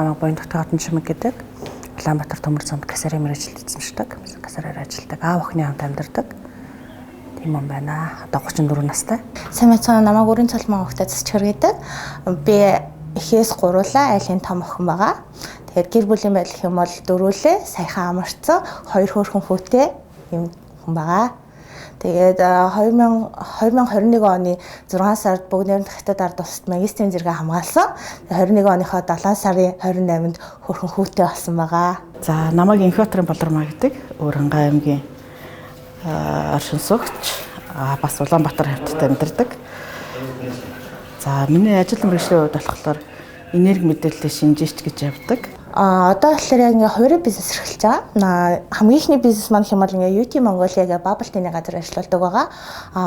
Намайг Буян Дотгой Чимэг гэдэг. Улаанбаатар Төмөр замд кассирын мэргэжилд эзэмшдэг. Кассираар ажилладаг. Аав охины хамт амьдардаг. Тийм юм байна. Одоо 34 настай. Сайн байцгаана. Намайг Өрийн цолмон огтой засч гэдэг. Би эхээс гуруулаа айлын том охин байгаа. Тэгээд гэр бүлийн байдал гэх юм бол дөрвөлээ саяхан амарцсан хоёр хөөрхөн хүүтэй юм хүн байгаа. Тэгээд 2021 оны 6 сард бүгд найрамдах Хятад ард улсад магистрийн зэрэгээ хамгаалсан. 21 оныхоо 7 сарын 28-нд хөөрхөн хүүтэй болсон байгаа. За намайг Инхбаатарын Болормаа гэдэг Өөрөнгай аймгийн оршин суугч, бас Улаанбаатар хавьтад амьдардаг. За миний ажил мэргэжлийн хувьд болохоор энерги мэдээллийн шинжээч гэж явдаг. Одоо болохоор яг ингээ хувирын бизнес эрхэлж байгаа. Хамгийн ихний бизнес маань хэм бол ингээ UT Mongolia гэх bubble tea-ний газар ажилладаг байгаа.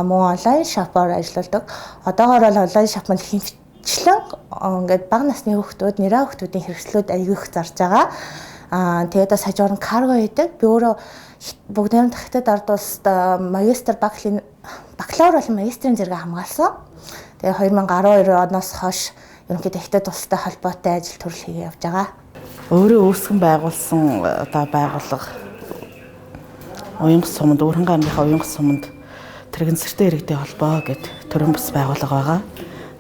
Мөн онлайн shop-оор ажилладаг. Одоогоор бол онлайн shop маань хэмжлэн ингээд бага насны хүүхдүүд, нэраа хүүхдүүдийн хэрэгслүүд аягүй их зарж байгаа. Тэгээд бас хажуугаар нь карго хийдэг. Би өөрөө бүгд найрамдах Хятад ард улсад магистр бакалавр болон магистрийн зэрэгээ хамгаалсан. Тэгээд 2012 оноос хойш ерөнхийдөө Хятад улстай холбоотой ажил төрөл хийгээ явж байгаа. Өөрөө үүсгэн байгуулсан одоо байгууллага Уянгас суманд, Өөрөнгай аймгийнхаа Уянгас суманд тэрэгэнсэртэй иргэдийн холбоо гэд төрийн бус байгууллага байгаа.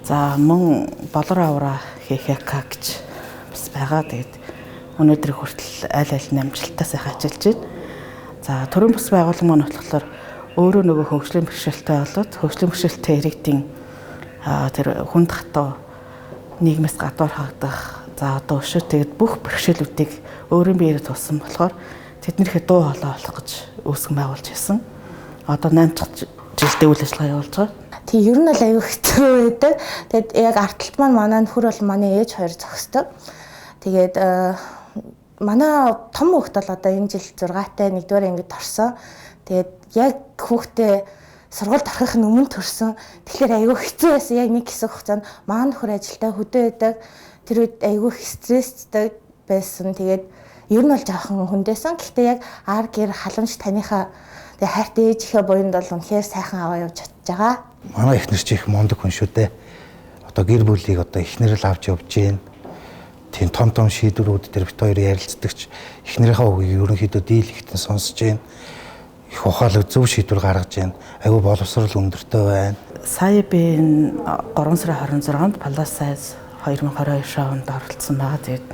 За мөн Болор авраа ХХК гэж бас байгаа. Тэгээд өнөөдөр хүртэл аль аль нь амжилттай сайхан ажиллаж байна. За төрийн бус байгууллага маань болохоор өөрөө нөгөө хөгжлийн бэрхшээлтэй болоод хөгжлийн бэрхшээлтэй иргэдийн тэр хүнд хатуу нийгмээс гадуур хаагдах, за одоо өшөө тэгээд бүх бэрхшээлүүдийг өөрийн биеэр тулсан болохоор тэднийхээ дуу хоолой олох гэж үүсгэн байгуулж ирсэн. Одоо 8 дахь жилдээ үйл ажиллагаа явуулж байгаа. Тий, ер нь бол аюу хэцүү байдаг. Тэгээд яг арталт маань манай нөхөр бол манай ээж хоёр зогсдог. Тэгээд манай том хүүхэд бол одоо энэ жил 6-тай 1-р ангид орсон. Тэгээд яг хүүхдээ сургуульд орохын өмнө төрсөн. Тэгэхээр аюу хэцүү байсан. Яг нэг хэсэг хугацаанд манай нөхөр ажилдаа хөдөө байдаг. Тэр үед аюу их стресстэй байсан. Тэгээд ер нь бол жоохон хүндээсэн. Гэхдээ яг ар гэр халамж таныхаа тэгээ хайртай ээжийнхээ буянд бол үнэхээр сайхан аваа явж чадж байгаа. Манай эхнэр чи их мундаг хүн шүү дээ. Одоо гэр бүлийг одоо эхнэр л авч явж гин. Тийм том том шийдвэрүүд дээр бит хоёр ярилцдагч эхнэрийнхээ үгийг ерөнхийдөө дийлэгтэн сонсож гин. Их ухаалаг зөв шийдвэр гаргаж гин. Айгүй боловсрол өндөртэй байна. Сая би энэ 3 сарын 26-нд Plus Size 2022 шоунд оролцсон байгаа. Тэгээд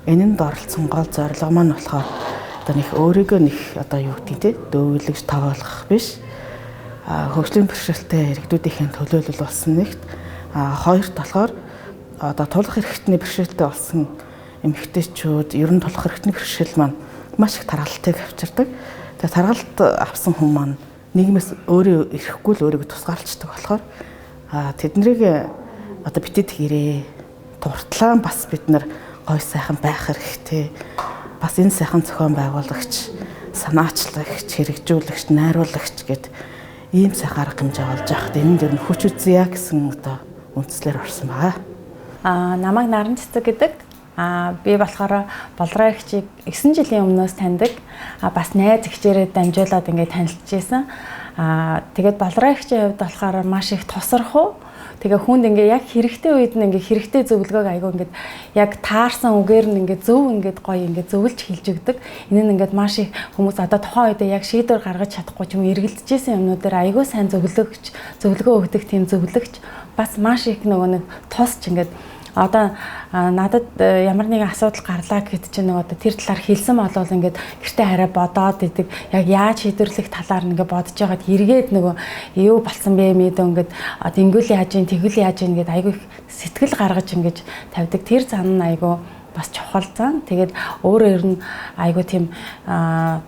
энэнд оролцсон гол зорилго маань болохоор одоо нэг өөрийгөө нэг одоо юу гэдгийг те дөөглөж тоолох биш. Хөгжлийн бэрхшээлтэй иргэдүүдийн төлөөлөл болсон нэгт, хоёрт болохоор одоо тулах эрхтний бэрхшээлтэй болсон эмэгтэйчүүд ер нь тулах эрхтний бэрхшээл маань маш их тархалтыг авчирдаг. Тэгээд таргалт авсан хүн маань нийгмээс өөрөө ирэхгүй л өөрийгөө тусгаарлцдаг болохоор тэднийг одоо битэд хэрээ дуртлаа бас бид нар гой сайхан байх хэрэгтэй. Бас энэ сайхан зохион байгуулагч, санаачлагч, хэрэгжүүлэгч, найруулагч гэд ийм сайхан арга хэмжээ олж авах. Энэ дэр нь хүч үзье гэсэн одоо үндслээр орсон байгаа. Намайг Наран цэцэг гэдэг. Би болохоор Болроо эгчийг 9 жилийн өмнөөс таньдаг. Бас найз эгчээрээ дамжуулаад ингээд танилцж байсан. Тэгээд Болроо эгчийн хувьд болохоор маш их тусархуу. Тэгээ хүнд ингээ яг хэрэгтэй үед нь ингээ хэрэгтэй зөвлөгөөг айгүй ингээд яг таарсан үгээр нь ингээ зөв ингээд гоё ингээ зөвлөж хэлж өгдөг. Энэ нь ингээд маш их хүмүүс одоо тухайн үедээ яг шийдвэр гаргаж чадахгүй ч юм уу эргэлдэж исэн юмнууд дээр айгүй сайн зөвлөгөө өгдөг тийм зөвлөгч. Бас маш их нөгөө нэг тусч ингээд одоо надад ямар нэгэн асуудал гарлаа гэхэд чинь нөгөө одоо тэр талаар хэлсэн болвол ингээд гэртээ хараа бодоод идэг. Яг яаж шийдвэрлэх талаар ингээд бодож байгаад эргээд нөгөө юу болсон бэ мэдээ ингээд одоо ингэвэл яаж юм тэгвэл яаж юм гэд айгүй их сэтгэл гаргаж ингэж тавьдаг. Тэр зан нь айгүй бас чухал зан. Тэгээд өөрөө ер нь айгүй тийм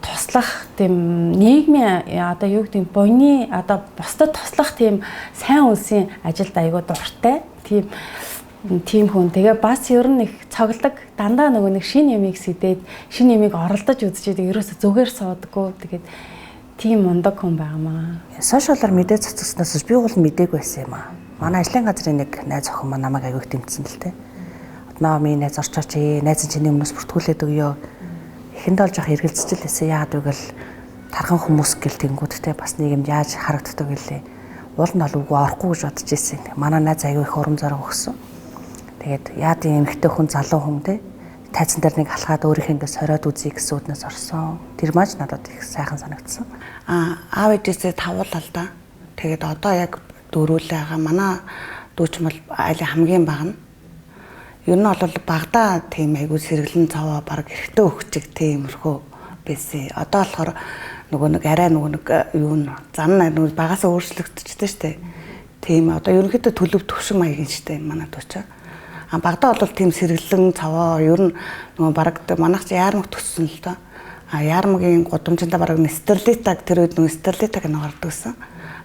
туслах тийм нийгмийн одоо юу гэдэг нь буйны одоо бусдад туслах тийм сайн үлсийн ажилд айгүй дуртай. Тийм хүн. Тэгээ бас ер нь их цоглог, дандаа нөгөө нэг шинэ юмыг сэдээд, шинэ юмыг оролдож үзэж идэг. Ерөөсө зүгээр суудаггүй. Тэгээд тийм мундаг хүн байгаамаа. Сошиалар мэдээ цоцгоснаас би бол мдээгүй байсан юм аа. Манай ажлын газрын нэг найз охин маань намайг аягүй их дэмжсэн л дээ. Одоо миний найз орчооч ээ, найз нь чиний өмнөөс бүртгүүлээд өгөө. Эхэндээ бол жоох эргэлзэж л байсан. Яагаад гэвэл тархан хүмүүс гэл тэнгүүд те бас нийгэмд яаж харагддаг гэлээ. Уул нь бол үгүй орохгүй гэж бодож ирсэн. Манай найз аягүй их урам зориг өгсөн. Тэгээд яад юм эмэгтэй хүн, залуу хүн те Тайзан дээр нэг алхаад өөрийнхөө ингээд сориод үзье гэсэн үднээс орсон. Тэр маш надад их сайхан санагдсан. Аав ээжээсээ тавуулаа л да. Тэгээд одоо яг дөрүүлээ байгаа. Манай дүүч бол айлын хамгийн бага нь. Ер нь бол багадаа тийм айгүй сэргэлэн цаваа баг эртөө өгчиг тиймэрхүү байсан. Одоо болохоор нөгөө нэг арай нөгөө нэг юу н зан нөгөө багасаа өөрчлөгдчихтэй штэ. Тийм одоо ерөнхийдөө төлөв төвшин маягийн штэ манай дүүч. А багадаа бол тийм сэргэлэн цаваа ер нь нөгөө бараг манайх ч яармаг төссөн л доо. А яармагийн гудамжиндаа бараг Стерлитаг тэр үед нөгөө Стерлитаг нэг гардаг гэсэн.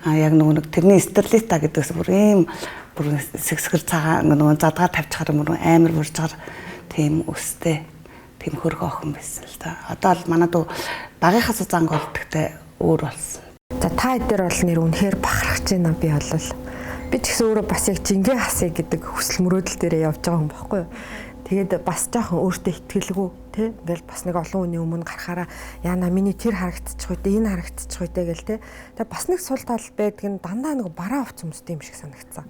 А яг нөгөө нэг тэрний Стерлита гэдгээс бүр ийм бүр сэгсгэр цагаан нөгөө задгаа тавьчихаар бүр амар бүржгаар тийм өстэй тийм хөргө охин байсан л да. Одоо л манай дүү багийнхаас занг болдогтой өөр болсон. За та эдгээр бол нэр үнэхээр бахархаж байна би бол. Би ч гэсэн өөрөө бас яг жингээ хасъя гэдэг хүсэл мөрөөдөл дээрээ явж байгаа юм баггүй юу. Тэгээд бас жоохон өөртөө итгэлгүй тий ингээл бас нэг олон хүний өмнө гарахаараа яана миний тэр харагдчих үү энэ харагдчих үү гэл тий. Тэгээд бас нэг сул тал байдаг нь дандаа нэг бараа хувц өмсдөг юм шиг санагдсан.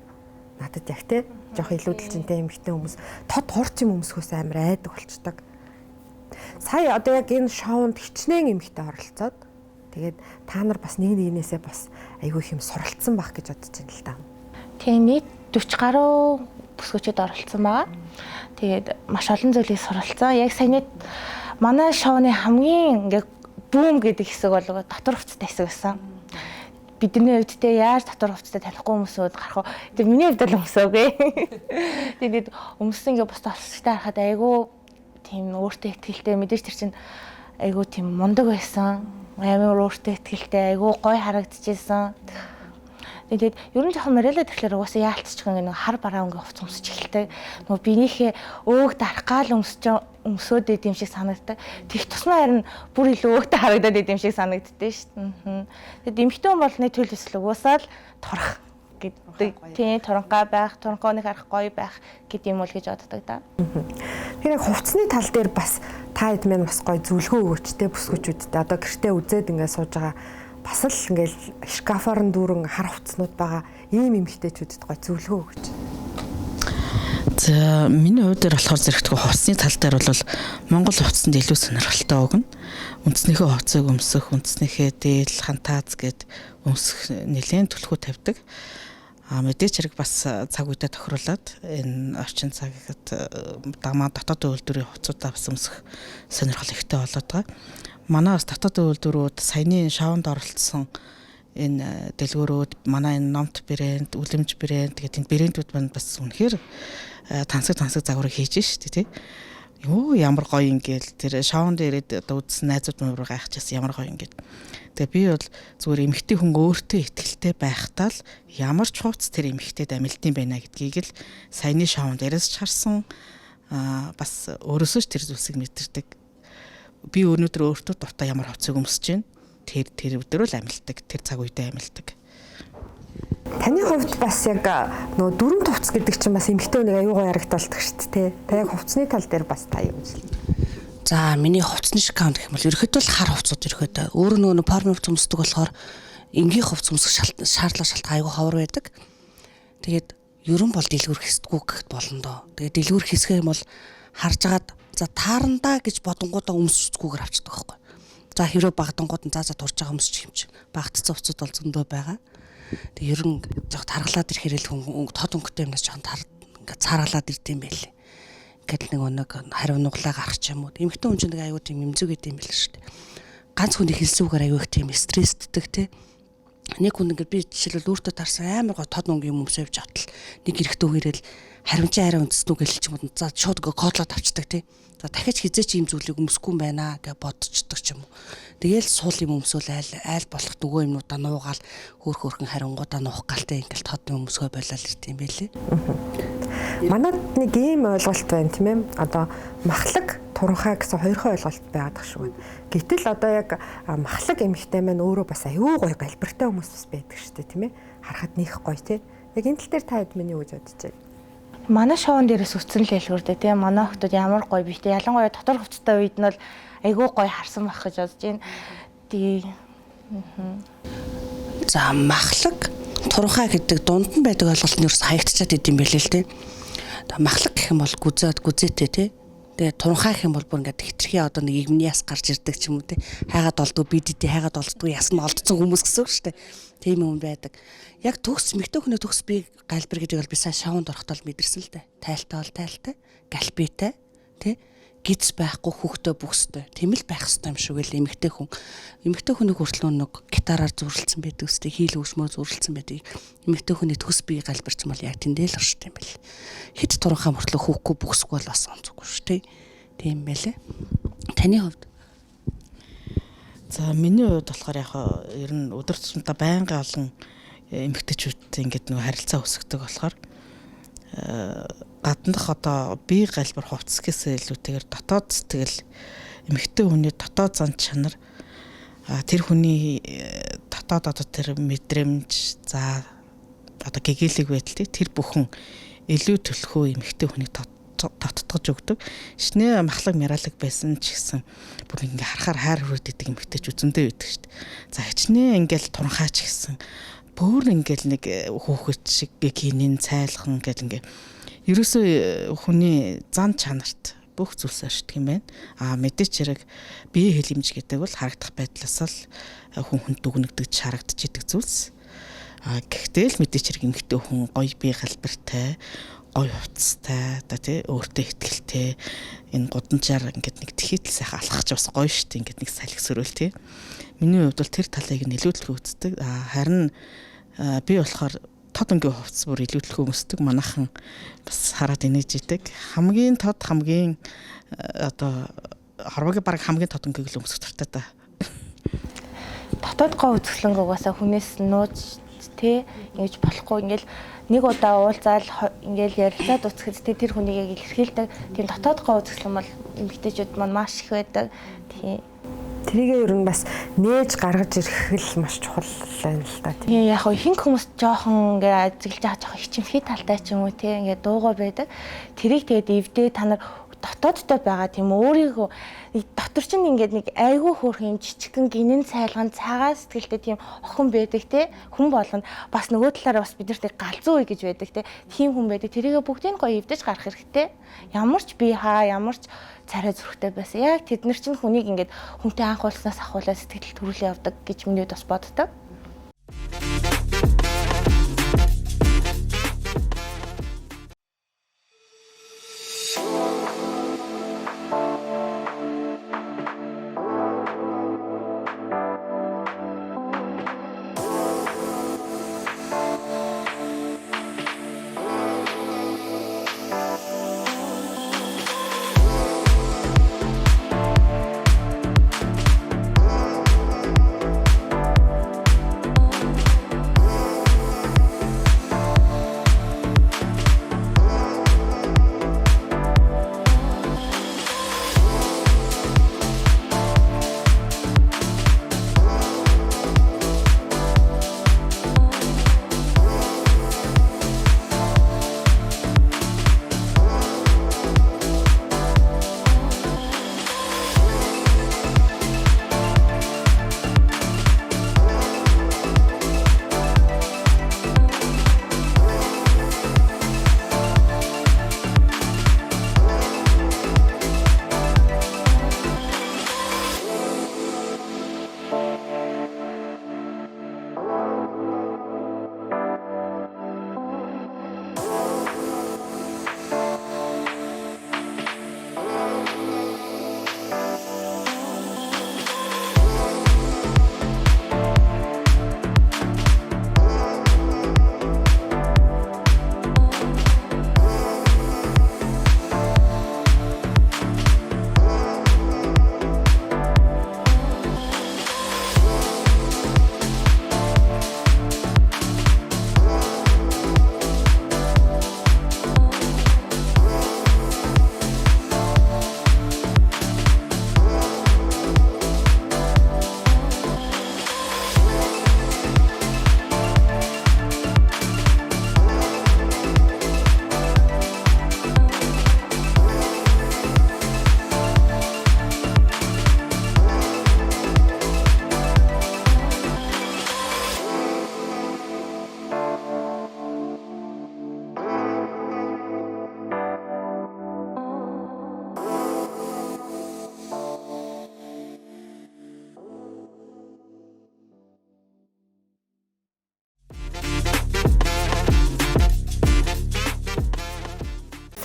Надад яг тий жоох илүүдэлжинтэй эмэгтэй хүмүүс тод хурц юм өмсөхөөс амар айдаг болчдөг. Сая одоо яг энэ шоунд хичнээн эмэгтэй оролцоод тэгээд та нар бас нэг нэгнээсээ бас айгүй их юм суралцсан байх гэж бодож байна л да. Тийм нийт 40 гаруй бүсгүүчүүд оролцсон байгаа. Тэгээд маш олон зүйлийг суралцсан. Яг саяны манай шоуны хамгийн ингээ бүүм гэдэг хэсэг бол дотор хувцастай хэсэг байсан. Бидний хувьд те яаж дотор хувцастай танихгүй хүмүүсүүд гарах вэ? Тэр миний хувьд л өмсөөгүй. Тэгээд өмссөн ингээ бус толцтой харахад айгүй тийм өөртөө ихтэй мэдээж тэр чинь айгүй тийм мундаг байсан. Амар өөртөө ихтэй айгүй гоё харагдчихсэн. Тэгээд ер нь жоохон Морело тэгэхээр угаасаа яалтчих ингээ нэг хар бараа өнгө хувц өмсөж эхэлдэг. Нөгөө биенийхээ өөг дарах гал өмсөөд идэм шиг санагддаг. Тэгэх тусмаа харин бүр илүү өөгтэй харагдаад идэм шиг санагддээ шүү дээ. Тэгээд эмэгтэй хүн бол нэг төл төсөл угаасаа л турах гэдэг. Тийм туранхай байх, туранхай нэг харах гоё байх гэдэг юм уу гэж боддог да. Тэгэхээр хувцсны тал дээр бас та хэд мэн бас гоё зөвлөгөө өгөөч те бүсгүүчүүдтэй. Одоо гэртээ үзээд ингээ сууж байгаа бас л ингээл шкафаар нь дүүрэн хар хувцснууд байгаа ийм эмэгтэйчүүдэд гоё зөвлөгөө өгөөч. За миний хувьд дээр болохоор зэрэгтгүй хувцсны тал дээр бол Монгол хувцсанд илүү сонирхолтой өгнө. Үндснийхээ хувцсыг өмсөх, үндснийхээ дээл, хантааз гэд өмсөх нэлээд түлхүү тавьдаг. А мэдээч хэрэг бас цаг үедээ тохируулаад энэ орчин цагт дамаа дотоод үйлдвэрийн хувцуудаа бас өмсөх сонирхол ихтэй болоод байгаа. Манай бас дотоод үйлдвэрүүд саяны шоунд оролцсон энэ дэлгүүрүүд, манай энэ номт брэнд, үлэмж брэнд гэдэг энэ брэндүүд маань бас үнэхээр тансаг загварыг хийж штэ тий. Йоо ямар гоё ингээл тэр шоунд ирээд одоо үзсэн найзууд мөр гайхчихсан ямар гоё ингээд. Тэгээ би бол зүгээр эмэгтэй хүн өөртөө ихтэй байхдаа л ямар ч хувцс тэр эмэгтэйд амилтын байна гэдгийг л саяны шоунд дээрээс ч харсан бас өөрөөсөө ч тэр зүйлсийг мэдэрдэг. Би өнөөдөр өөртөө дуртай ямар хувцсыг өмсөж байна. Тэр өдөр л амилтдаг. Тэр цаг үедээ амилтдаг. Таны хувьд бас яг нөгөө дөрөв хувцс гэдэг чинь бас эмэгтэй хүнийг аюугаа ярагдуулдаг шүү дээ. Та яг хувцсны тал дээр бас та юу гэж хэлнэ? За миний хувцсны шкаф гэх юм бол ерөөхдөө л хар хувцууд ерөөхдөө. Өөр нөгөө форм хувцс өмсдөг болохоор энгийн хувцс өмсөх шаардлага шалтгаан аюу ховор байдаг. Тэгээд ерөн бол дэлгүүр хэсдэггүй гэхэд болно доо. Тэгээд дэлгүүр хэсгэх юм бол харж агаад за таарандаа гэж бодонгуудаа өмсчихгүйгээр авчдаг байхгүй. За хэрвээ багдангууд нь за турж байгаа өмсчих юм чи. Багтцсан хувцууд бол зөндөө байгаа. Тэг ер нь жоох таргалаад ирэхээр л хүн тод өнгөтэй юмнаас жоохон ингээд цааргалаад ирд юм байлээ. Ингээд нэг өнөг хариу нуглаа гарах ч юм уу. Эмэгтэй хүн чинь нэг аюу тийм эмзэг гэдэм юм байл шүү дээ. Ганц хүний хэлсэн үгээр аюу их тийм стресстдэг те. Нэг хүн ингээд би жишээлбэл өөртөө таарсан амар гоо тод өнгийн юм өмсөө явж атал нэг эрэгтэй хүн ирээл харимжаа арай үндэснүү гэж хэлчих юм уу. За шууд ингээ кодлоод авчдаг те. За дахиж хизээч ийм зүйлийг өмсөхгүй юм байна гэж бодчихдог ч юм уу. Тэгээл суул юм өмсөөл айл болох нөгөө юмнуудаа нуугаал хөөх хөөхөн харингуудаа нуух галтай ингээл тод юм өмсгөө болол ирт юм байлээ. Манад нэг ийм ойлголт байна тийм ээ. Одоо махлаг туранхай гэсэн хоёрхон ойлголт байгаад тах шиг байна. Гэтэл одоо яг махлаг эмэгтэй маань өөрөө бас аюу гоё галбиртай хүмүүс бас байдаг шүү дээ тийм ээ. Харахад нэх гоё тийм. Яг энэ тал дээр та хэд миний юу гэж бодож байна? Манай шоун дээрээс үтсэн л ялгүүрдээ тийм манай охтууд ямар гоё бийтэй ялангуяа дотор хувцастай үед нь бол айгүй гоё харсан байх гэж бодож байна. Тий. За махлаг туранхай гэдэг дунд нь байдаг ойлголт нь ерөөс хаягдчаад идэм байлээ л тийм. Махлаг гэх юм бол гүзээд гүзээтэй тий. Тэгээ туранхай гэх юм бол бүр ингээд хитрхи одоо нэг игмний яс гарч ирдэг ч юм уу те. Хайгаад олдгоо бид дий хайгаад олддгоо яс нь олдсон хүмүүс гэсэн үг шүү дээ. Тийм юм байдаг. Яг төгс эмэгтэй хүний төгс бие галбир гэдэг бол би сайн шоунд орохдоо л мэдэрсэн л дээ. Тайлтай бол тайлтай, галбитай тий гиз байхгүй хүүхдээ бүхстэй. Тийм л байх ёстой юм шиг л эмэгтэй хүн. Эмэгтэй хүний хүртэл нэг гитараар зүрлэлсэн байдаг үстэй, хийл хөгжмөөр зүрлэлсэн байдаг. Эмэгтэй хүний төс бие галбирч бол яг тэндээ л оршд юм бэл. Хэд туранхай мөртлөө хүүхгүй бүхсгүй бол бас онцгүй шүү дээ. Тийм байлээ. Таны хувьд? За миний хувьд болохоор яг ер нь өдөр тутамдаа байнгын олон эмэгтэйчүүдтэй ингээд нөгөө харилцаа өсгдөг болохоор гаднах одоо бие галбар хувцас гэсээ илүүтэйгээр дотоод сэтгэл, эмэгтэй хүний дотоод зан чанар, тэр хүний дотоод одоо тэр мэдрэмж, за одоо гэгээлэг байдал тэр бүхэн илүү төлхөө эмэгтэй хүний тоттгож өгдөг. Шинэ махлаг миралаг байсан ч гэсэн бүр ингээ харахаар хайр хүрээд идэг эмэгтэйч үзэндээ байдаг шүү дээ. За хичнээн ингээл туранхай ч гэсэн бүр ингээл нэг хүүхэд шиг гинэн цайлхан гэл ингээ ерөөсөө хүний зан чанарт бүх зүйлс оршдог юм байна. А мэдээч хэрэг бие хэлэмж гэдэг бол харагдах байдлаас л хүн хүнд дүгнэгдэж харагдаж идэг зүйлс. А гэхдээ л мэдээч хэрэг эмэгтэй хүн гоё бие галбиртай, гоё хувцастай, одоо тий өөртөө ихтгэлтэй энэ гудамжаар ингээд нэг тэхийтэл сайхан алхах ч бас гоё шүү дээ. Ингээд нэг салхи сөрөөл тий. Миний хувьд бол тэр талыг нь илүү төлхөө үздэг. А харин би болохоор тод өнгийн хувцас бүр илүү төлхөө өмсдөг. Манайхан бас хараад инээж идэг. Хамгийн тод хамгийн одоо хорвогийн баг хамгийн тод өнгийг л өмсөх дуртай та. Дотоод гоо үзэсгэлэнг угаасаа хүнээс нууж тий ингэж болохгүй ингээл нэг удаа уулзаал ингээл ярилцаад үзэхэд тий тэр хүнийг яг илэрхийлдэг. Тийм дотоод гоо үзэсгэлэн бол эмэгтэйчүүд маань маш их байдаг. Тийм. Тэрийг ер нь бас нээж гаргаж ирэх л маш чухал байна л да. Тийм яг ихэнх хүмүүс жоохон ингээ ажиглаж байгаа жоохон хичимхий талтай ч юм уу тий ингээ дуугаа байдаг. Тэрийг тэгээд эвдээ та нар дотоодтой байгаа тийм өөрийгөө дотор чинь ингээд нэг айгүй хөөрхөн юм жижигхэн гинэн цайлган цагаан сэтгэлтэй тийм охин байдаг те хүн болгоно бас нөгөө талаараа бас бид нарт галзуу үе гэж байдаг те тийм хүн байдаг. Тэрийгэ бүгдийг гоё эвдэж гарах хэрэгтэй. Ямар ч бие хаа ямар ч царай зүрхтэй байсан. Яг тэд нар чинь хүнийг ингээд хүнтэй анх уулзнаас ахуулаад сэтгэл төрүүлээ явдаг гэж миний хувьд бас боддог.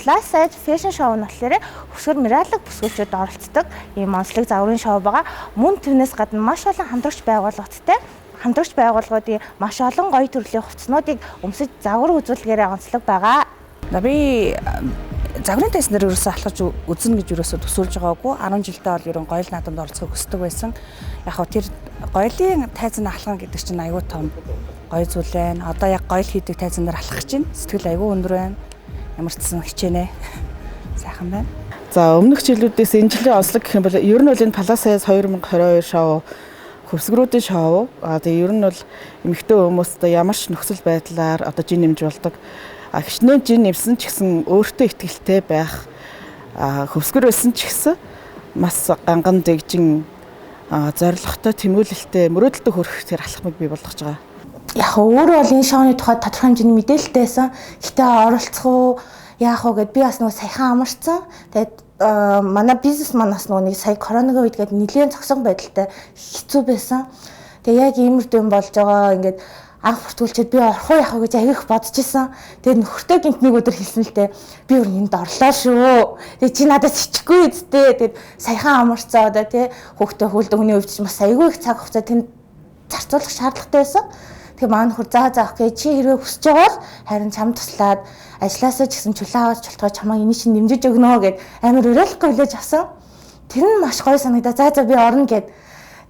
Plus size fashion show нь болохоор хөвсгөр Миралаг бүсгүйчүүд оролцдог ийм онцлог загварын шоу байгаа. Мөн түүнээс гадна маш олон хамтрагч байгууллагатай хамтрагч байгууллагуудын маш олон гоё төрлийн хувцснуудыг өмсөж загвар үзүүлгээрээ онцлог байгаа. Би загварын тайзан дээр ерөөсөө алхаж үзнэ гэж ерөөсөө төсөөлж байгаагүй. 10 жилдээ бол ерөн гоёл наадамд оролцохыг хүсдэг байсан. Яг хөө тэр гоёлын тайзан алхах гэдэг чинь аюу том гоё зүйл байна. Одоо яг гоёл хийдэг тайзан дээр алхах чинь сэтгэл аюу өндөр байна. Ямар ч гэсэн хичээнэ. Сайхан байна. За өмнөх жилүүдээс энэ жилийн онцлог гэх юм бол ер нь бол энэ Plus Size 2022 шоу хөвсгөрүүдийн шоу. А тэгээ ер нь бол эмэгтэй хүмүүс одоо ямар ч нөхцөл байдлаар одоо жин нэмж болдог. А хичнээн жин нэмсэн ч гэсэн өөртөө ихтэй байх. А хөвсгөр байсан ч гэсэн бас ганган дэгжин зоригтой, тэмүүлэлтэй, мөрөөдөлтөд хүрэх тэр алхмыг бий болгож байгаа. Яг өөрөө бол энэ шоуны тухай тодорхой хэмжээний мэдээлэлтэй байсан. Гэтэ оролцох уу, яах вэ гэд би бас нөгөө саяхан амарцсан. Тэгээд манай бизнес маань бас нөгөө нэг сая коронагийн үед гээд нэлээд зогсон байдалтай хэцүү байсан. Тэгээ яг иймэрдүү юм болж байгаа ингээд анх бүртгүүлчихэд би орох уу яах вэ гэж аяг их бодож исэн. Тэгээд нөхөртөө гинт нэг өдөр хэлсэн л дээ. Би өөр энд орлоо шүү. Тэгээд чи надаас ичихгүй үсттэй. Тэгээд саяхан амарцаа одоо тий хүүхдээ хүлдэг хүний хувьд ч бас айгүй их цаг хугацаа тэнд зарцуулах шаардлагатай байсан. Тэгээ манай нөхөр за окей чи хэрвээ хүсэж байгаа бол харин чам туслаад ажилласаа ч гэсэн чулаа аваад чултгаа чамайг эний чинь нэмжиж өгнө гэд амар уриалахгүй хүлээж авсан. Тэр нь маш гоё санагдаа. За би орно гэд.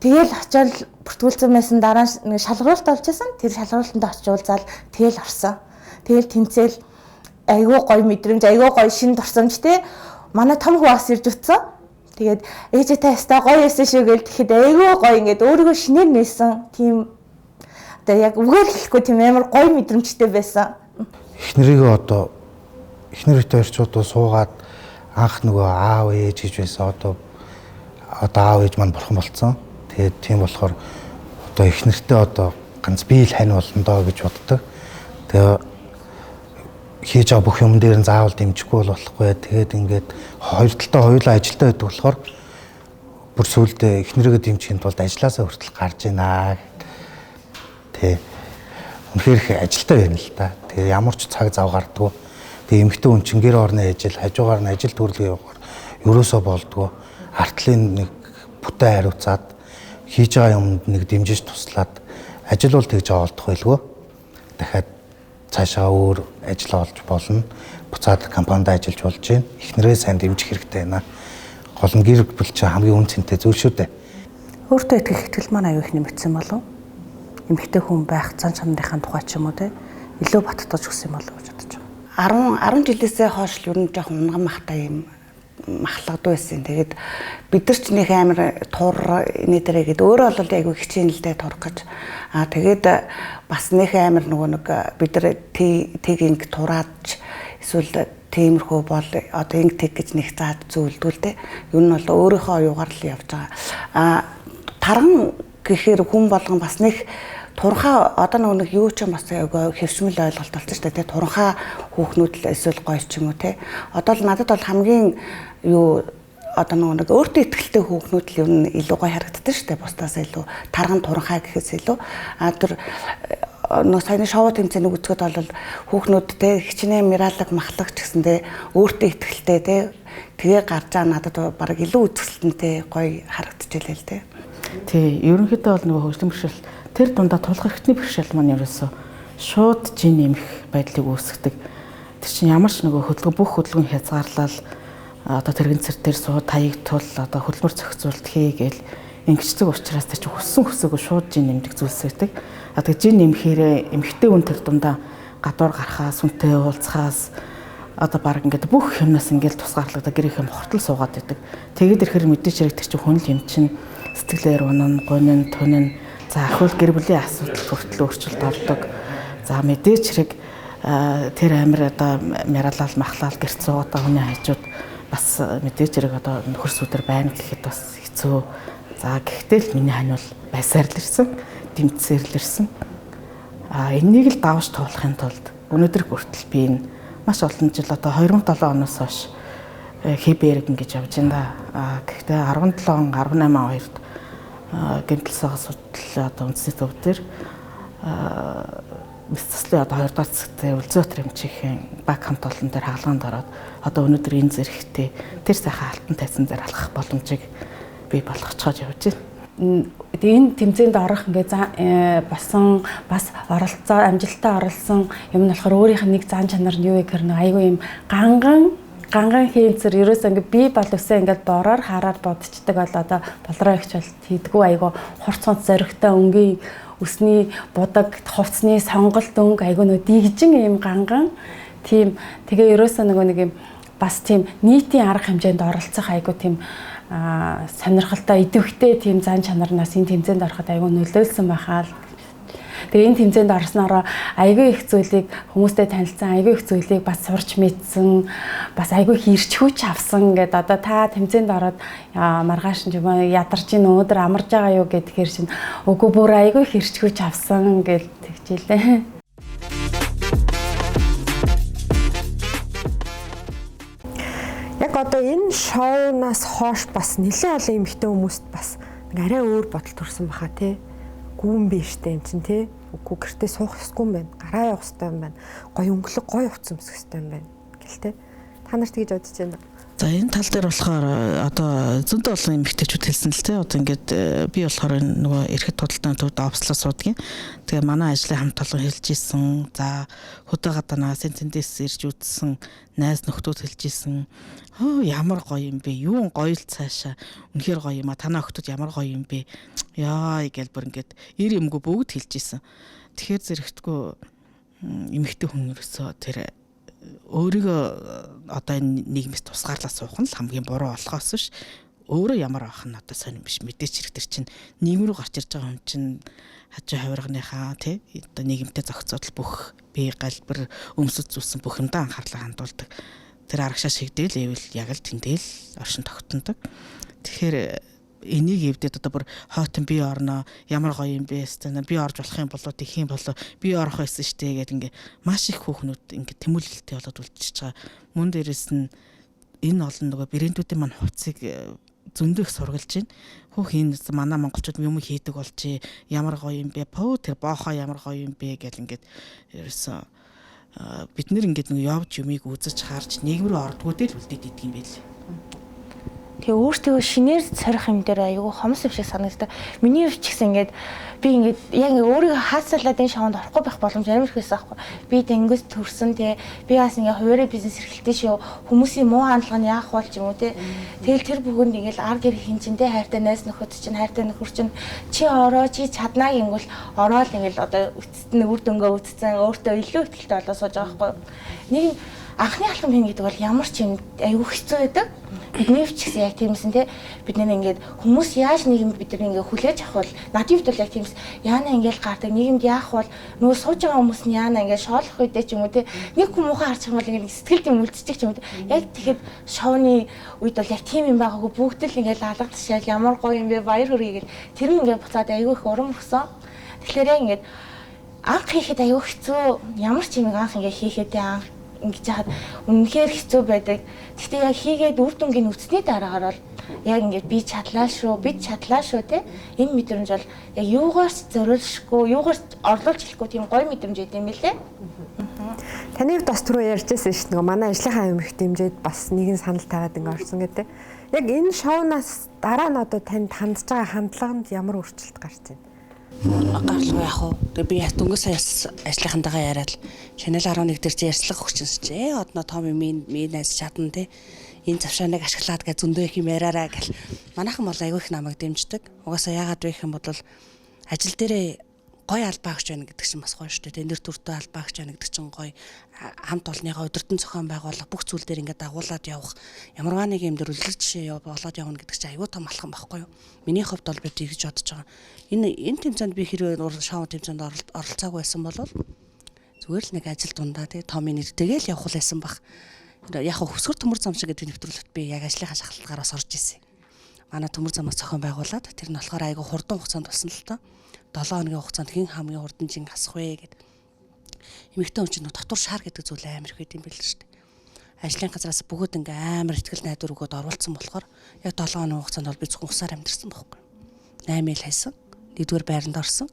Тэгээл очиод бүртгүүлсэн байсан дараа нэг шалгаруулалт болж исэн. Тэр шалгаруулалтанд очиж уулзаал тэгээл орсон. Тэгээл тэнцээл айгүй гоё мэдрэмж, айгүй гоё шин дурсамж те. Манай том хүү бас ирж утсан. Тэгээд ээжээ та ястаа гоё байсан шүү гэл тэгэхэд айгүй гоё ингээд өөрийгөө шинээр нээсэн тийм одоо яг үгээр хэлэхгүй тийм амар гоё мэдрэмжтэй байсан. Эхнэрийгээ одоо эхнэр бит хоёр ч одоо суугаад анх нөгөө аав ээж гэж байсан. Одоо аав ээж маань бурхан болцсон. Тэгээд тийм болохоор одоо эхнэртэй одоо ганц би л хань болно доо гэж боддог. Тэгээ хийж байгаа бүх юм дээр нь заавал дэмжихгүй бол болохгүй. Тэгээд ингээд хоёр талдаа хоёулаа ажилдаа байдаг болохоор бүр сүулдэ эхнэрийгээ дэмжихийн тулд ажилласаа хүртэл гарч ийна. Тэ. Үнэхээр их ажилтаа байна л да. Тэгээ ямар ч цаг зав гардггүй. Тэгээ эмэгтэй хүн чинь гэр орны ажил, хажуугаар нь ажил төрлөө явахаар ерөөсөө болдгоо. Артлын нэг бүтэн хариуцаад хийж байгаа юмд нэг дэмжиж туслаад ажил бол тэгж олдох байлгүй. Дахиад цаашаа өөр ажил олж болно. Буцаад компанид ажиллаж болж байна. Эхнэрээ сайн дэмжих хэрэгтэй байна. Гол нь гэр бүл чинь хамгийн үн цэнтэй зүйл шүү дээ. Өөртөө итгэх итгэл маань аюу их нэмэгдсэн болов. Эмэгтэй хүн байх зан чанарынхаа тухай ч юм уу те илүү баттгаж өгсөн юм болов гэж бодож байгаа. 10 жилээсээ хойш л ер нь жоохон унган махтай юм махлагдуу байсан. Тэгээд бид нар ч нэг амар тур энэ дээрээ гээд өөрөө бол айгүй хичээн л дээ турах гэж. Аа тэгээд бас нэг амар нөгөө нэг бид нар тэг инг тураад эсвэл тиймэрхүү бол одоо инг тэг гэж нэг заад зөвлөдгөө л дээ. Ер нь бол өөрийнхөө юугаар л явж байгаа. Аа тарган гэхээр хүн болгон бас нэг турхаа одоо нөгөө нэг юу ч юм бас айгүй хэвшмэл ойлголт болсон шүү дээ. Турхаа хүүхнүүд л эсвэл гоё ч юм уу те. Одоо л надад бол хамгийн юу одоо нөгөө нэг өөртөө ихтэй хүүхнүүд л ер нь илүү гоё харагддаг шүү дээ. Бусдаас илүү тарган турхаа гэхээс илүү а тэр нөгөө саяны шоу тэмцээнийг үзэхэд бол хүүхнүүд те хичнээн миралаг махлаг ч гэсэн те өөртөө ихтэй те тэгээ гарч байгаа надад баг илүү үзэсгэлэнтэй гоё харагдчихлээ л те. Тий, ерөнхийдөө бол нөгөө хөгжлийн бэрхшээл тэр дундаа тулах эрхтний бэрхшээл маань ерөөсөө шууд жин нэмэх байдлыг үүсгэдэг. Тэр чинь ямар ч нөгөө хөдөлгөөн бүх хөдөлгөөн хязгаарлал одоо тэрэгэн цэр дээр суу таяг тул одоо хөдөлмөр зохицуулт хийгээл ингэждэг учраас тэр чинь хүссэн хүсээгүй шууд жин нэмдэг зүйлс байдаг. А тэгээ жин нэмэхээрээ эмэгтэй хүн тэр дундаа гадуур гарахаас, хүнтэй уулзахаас одоо баг ингээд бүх юмнаас ингээд тусгаарлагдаа гэрийнхээ мохортол суугаад байдаг. Тэгээд ирэхэр мэдээч хэрэг тэр чинь хүн л юм чинь сэтгэлээр унана, гунин, тунин. За ахвал гэр бүлийн асуудал хүртэл өөрчлөлт ордог. За мэдээч хэрэг тэр амир одоо мяралал махлал гэрт суугаад байгаа хүний хажууд бас мэдээч хэрэг одоо нөхөр сүдэр байна гэхэд бас хэцүү. За гэхдээ л миний хань бол байсаар л ирсэн, дэмцсээр л ирсэн. А энэнийг л давж туулахын тулд өнөөдөр хүртэл би энэ маш олон жил одоо 2007 оноос хойш хэбэрэг ингэж явж байна да. А гэхдээ 17 он 18 он хоёрт гэмтэл согос судал одоо үндэсний төв дээр Мэс заслын одоо 2 дугаар цэгтээ Үлзөтөр эмчийн баг хамт олон дээр хагалгаанд ороод одоо өнөөдөр энэ зэрэгтэй тэр сайхан алтан тайзан дээр алхах боломжийг бий болгоцоож явж байна. Энэ тэмцээнд орох ингээ болсон бас оролцоо амжилттай оролцсон юм нь болохоор өөрийнх нь нэг зан чанар нь юу вэ гэхээр нэг айгүй юм ганган хийнцэр ерөөсөө ингээ би бол өсөө ингээд бороор хараар бодцдаг бол одоо болроо ихч бол хийдгүү айгүй хурц хурц зоригтой өнгийн өсний будаг хувцсны сонголт өнгө айгүй нөө дигжин юм ганган тийм тэгээ ерөөсөө нөгөө нэг юм бас тийм нийтийн арга хэмжээнд оролцох айгүй тийм сонирхолтой идэвхтэй тийм зан чанарнаас энэ тэмцээнд ороход айгүй нөлөөлсөн байхаа л. Тэгээ энэ тэмцээнд орсноороо айгүй их зүйлийг хүмүүстэй танилцсан, айгүй их зүйлийг бас сурч мэдсэн, бас айгүй их ирч хүч авсан гэдээ одоо та тэмцээнд ороод маргааш нь юм ядарч ин өнөөдөр амарж байгаа юу гэхээр чинь үгүй бүр айгүй их ирч хүч авсан гэж тэгжээлээ. Яг одоо энэ шоунаас хойш бас нэлээд олон эмэгтэй хүмүүст бас нэг арай өөр бодол төрсэн баха тий. Гүүн биш штэ юм чинь тий. Үгүй гэртээ суух ёсгүй юм байна. Гараа явах ёстой юм байна. Гоё өнгөлөг гоё хувцас өмсөх ёстой юм байна гэл тий. Та нар тэгж бодож байна уу? За энэ тал дээр болохоор одоо зөндөө олон эмэгтэйчүүд хэлсэн л тий. Одоо ингээд би болохоор энэ нөгөө эрхэд худалдааны төвд офслоо суудгийн. Тэгээ манай ажлын хамт олон хэлж исэн. За хөдөө гадаанаас энэ тэндээс ирж үзсэн найз нөхдүүд хэлж исэн. Хөө ямар гоё юм бэ? Юун гоё л цаашаа. Үнэхээр гоё юм а. Танаа охтууд ямар гоё юм бэ? Яа гэл бүр ингээд ир юмгүй бүгд хэлж исэн. Тэгэхээр зэрэгтгүй эмэгтэй хүн ерөөсөө тэр өөрийгөө одоо энэ нийгмээс тусгаарлаа суух нь л хамгийн буруу болохоос биш өөрөө ямар байх нь одоо сонирн биш мэдээч хэрэг тэр чинь нийгэм рүү гарч ирж байгаа хүн чинь хажуу хавирганыхаа тий одоо нийгэмтэй зохицуудал бүх бие галбир өмсөж зүсэн бүх юмдаа анхаарлаа хандуулдаг. Тэр арагшаа шигдээл ивэл яг л тэндэл оршин тогтнодог. Тэгэхээр энийг эвдээд одоо бүр хойтон би орно ямар гоё юм бэ станаа би орж болох юм болоо тэх юм болоо би орох байсан штэ гэдэг ингээ маш их хүүхнүүд ингээ тэмүүлэлтэй болоод үлдчихэж байгаа. Мөн дээрэс нь энэ олон нөгөө брэндүүдийн маань хувцсыг зөндөө их сургалж байна. Хөөх энэ манай монголчууд юм хийдэг болжээ. Ямар гоё юм бэ? Пөө тэр боохоо ямар гоё юм бэ гэл ингээд ерөөсөн бид нэр ингээд нэг явж юмыг үзэж харж нийгэм рүү ордгоо дээр л үлдээд идэг юм байл. Тэгээ өөртөө шинээр сорих юм дээр айгүй хомс юм шиг санагддаг. Миний хувьд ч гэсэн ингээд би ингээд яг ингээд өөрийгөө хаацлаад энэ шоунд орохгүй байх боломж амар их байсан аахгүй. Би тэнгээс төрсөн те. Би бас ингээд хуваарь бизнес эрхэлтэй шүү. Хүмүүсийн муу хандлага нь яах бол ч юм уу те. Тэгэл тэр бүхэнд ингээд ар гэр хин чинь те хайртай найз нөхөд чинь хайртай нөхөр чинь чи ороо чи чаднаа гингүүл ороод ингээд одоо үтцэн үр дүнгээ үтцэн өөртөө илүү ихтэй болоо сууж байгаа байхгүй. Нэг анхны алхам хийнэ гэдэг бол ямар ч юм айгүй хэцүү байдаг. Бидний хувьд ч гэсэн яг тиймсэн те. Бид нэр ингээд хүмүүс яаж нийгэм бид нар ингээд хүлээж авах бол надын хувьд бол яг тиймс яана ингээд гардаг нийгэмд яах бол нөгөө сууж байгаа хүмүүс нь яана ингээд шоолох үедээ ч юм уу те. Нэг хүн муухай харчих юм бол ингээд сэтгэл тийм үлдчих ч юм уу те. Яг тэгэхэд шоуны үед бол яг тийм юм байгаагүй бүгд л ингээд алга ташаал ямар гоё юм бэ баяр хүргэе гэл тэр нь ингээд буцаад айгүй их урам өгсөн. Тэгэхээр яг ингээд анх хийхэд айгүй хэцүү ямар ч юм анх ингээд хийхэд те анх ингэж яхад үнэхээр хэцүү байдаг. Гэхдээ яг хийгээд үр дүнгийн үтсний дараагаар бол яг ингээд би чадлаа шүү, бид чадлаа шүү те. Энэ мэдрэмж бол яг юугаар ч зориулшгүй, юугаар ч орлуулж хэлэхгүй тийм гоё мэдрэмж байд юм билээ. Таны хувьд бас түрүү ярьжсэн шүү дээ. Нөгөө манай ажлынхаа амирх дэмжиж бас нэгэн санал тавиад ингээ орсон гэдэг. Яг энэ шоунаас дараа нь одоо танд хандж байгаа хандлаганд ямар өөрчлөлт гарч байна? Гарлгүй яах вэ? Тэгээ би яг дөнгөж сая ажлынхантайгаа яриад Chanel 11 дээр чи ярьцлага өгчөнс чи. Одноо Томи минь найз чадна те. Энэ завшааныг ашиглаад гэ зөндөө их юм яриараа гэл. Манайхан бол айгүй их намайг дэмждэг. Угаасаа яагаад вэ гэх юм бол ажил дээрээ гоё албаа өгч байна гэдэг чинь бас гоё шүү дээ. Нэр төртөө албаа өгч байна гэдэг чинь гоё. Хамт олонныхоо удирдан зохион байгуулах бүх зүйл дээр ингээд дагуулад явах ямарваа нэг юм дээр үлгэр жишээ болоод явна гэдэг чинь аюу том алхам байхгүй юу? Миний хувьд бол би тэгж бодож байгаа. Энэ тэмцээнд би хэрвээ шоу тэмцээнд оролцоогүй байсан бол зүгээр л нэг ажил дундаа тий Томын нэртэйгээ л явах байсан бах. Яг хөсгөр төмөр зам шиг гэдэг нэвтрүүлэгт би яг ажлынхаа шахалтгаар бас орж ирсэн. Манай төмөр замаас зохион байгуулад тэр нь болохоор айгүй хурдан хугацаанд болсон л тоо. 7 хоногийн хугацаанд хэн хамгийн хурдан жин асах вэ гэд. Эмэгтэй хүн чинь дотор шар гэдэг зүйл амар их байд юм байл шүү дээ. Ажлын газраас бүгд ингээ амар ихтгэл найдвар өгөөд оруулсан болохоор яг 7 хоногийн хугацаанд бол би зөвхөн усаар амьдэрсэн байхгүй. 8 ил хайсан. Нэгдүгээр байранд орсон.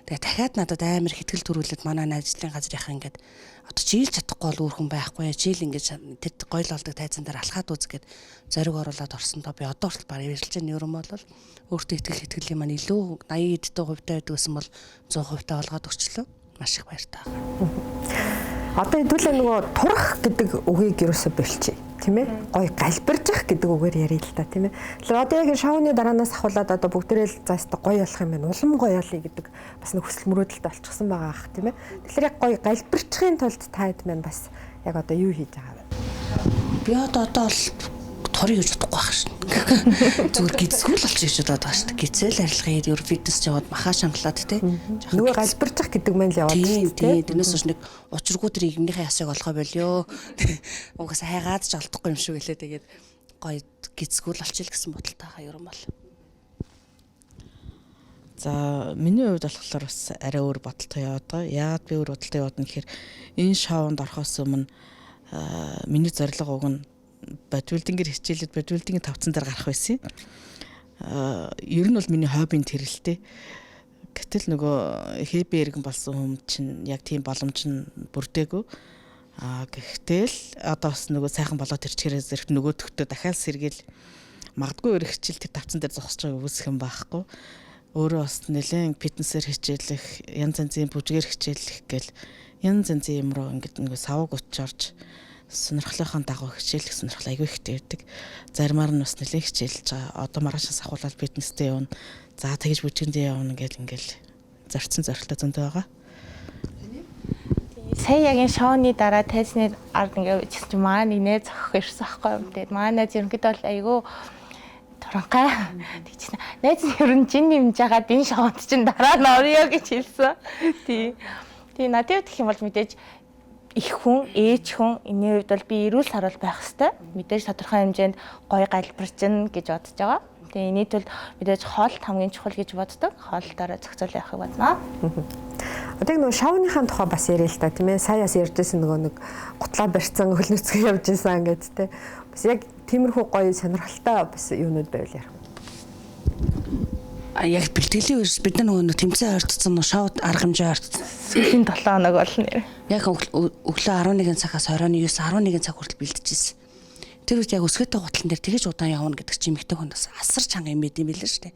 Тэгээ дахиад надад амар ихтгэл төрүүлээд манай ажлын газрынхаа ингээд одоо чийлж чадахгүй бол үр хүн байхгүй. Чийл ингээд тэр гоёл олдог тайзан дээр алхаад үз гэд зориг оруулаад орсондоо би одоо хүртэл баг ярилж байгаа юм бол өөртөө итгэлийн маань илүү 80 эдтэй хувьтай байдаг гэсэн бол 100% та болгоод өгчлөө. Маш их баяртай байгаа. Одоо хэдүүлээ нөгөө турах гэдэг үгийг ерөөсө болчих, тийм ээ. Гой галбиржих гэдэг үгээр ярил л та, тийм ээ. Тэгэхээр одоо яг шоуны дараанаас ахуулаад одоо бүгдээрээ л заастаа гоё болох юм байна. Улам гоё болъё гэдэг бас нэг хүсэл мөрөөдөлтэй болчихсон байгаа ах, тийм ээ. Тэгэхээр яг гоё галбирчихын тулд та хэд маань бас яг одоо юу хийж байгаа вэ? Би одоо л турыг гэж бодохгүй байх шин. Зүгээр гизгүй л болчих гэж бодоод байгаа шүү дээ. Гизэл арилгыг ер фитнес яваад маха шангалаад тий. Нөгөө галбирчих гэдэг маань л яваад шүү дээ. Тэрнээс хойш нэг учиргүй тэр игнийхээ ясыг олохоо болио. Угаасаа хайгаад ч олдохгүй юм шиг үлээ. Тэгээд гоё гизгүй л болчих л гэсэн бодолтой байгаа юм бол. За миний хувьд болохоор бас арай өөр бодолтой яваад байгаа. Яагаад би өөр бодолтой яваад нь гэхээр энэ шоунд орохоос өмнө миний зорилго уг нь бодибилдингээр хичээлээд бодибилдингийн тавцан дээр гарах байсан. Ер нь бол миний хоббийн тэрэлтэй. Гэтэл нөгөө хэби иргэн болсон хүн чинь яг тийм боломж нь бүрдээгүй. Гэхдээ л одоо бас нөгөө сайхан болоод ирчихээрээ зэрэг нөгөө төгтөө дахиад сэргээл магадгүй өргөчл тэр тавцан дээр зогсож байгааг үүсэх юм байхгүй. Өөрөө бас нэлээд фитнесээр хичээлэх, янз янзын бүжгээр хичээлэх гэл янз янзын юм руу ингээд нөгөө савг учорж сонирхлынхаа дагуу хичээлэх сонирхол айгүй ихтэй байдаг. Заримаар нь бас нэлээд хичээлж байгаа. Одоо маргаашаас ахуулаад фитнестэй явна. За тэгж бүжгэндээ явна гэл ингээл зорцсон зорилттой зөндөө байгаа. Сая яг энэ шоуны дараа тайзны ард ингээ чигсэн чинь манай нэг найз зохих ирсэн байхгүй юм. Тэгээд манай найз ерөнхийдөө бол айгүй туранхай тэгчихсэн. Найз нь ер нь жин нэмж хагаад энэ шоунд чинь дараа нь орё гэж хэлсэн. Тий. Тий надад гэх юм бол мэдээж их хүн, ээж хүн энэний хувьд бол би эрүүл саруул байх хэвээр. Мэдээж тодорхой хэмжээнд гоё галбирчин гэж бодож байгаа. Тэгээ энэний тулд мэдээж хоолт хамгийн чухал гэж боддог. Хоолтоороо зохицуул явахыг бодно. Одоо нөгөө шоуныхаа тухай бас яриа л та, тийм ээ. Саяас ярьжсэн нөгөө нэг гутлаа барьцсан хөлнөцгөө явж исэн ингээд те. Бас яг тиймэрхүү гоё сонирхолтой бас юунууд байвал ярих. Яг бэлтгэлийн үеэс бид нар нөгөө тэмцээн ойртсон, шоу арга хэмжээ ойртсон. Сүүлийн 7 хоног болно нэр. Яг өглөө 11 цагаас 29 11 цаг хүртэл бэлтжижсэн. Тэр үед яг өсгөөтэй гутлан дээр тэгэж удаан явна гэдэг чинь эмэгтэй хүн бас асар чанга юм байд юм билээ шүү дээ.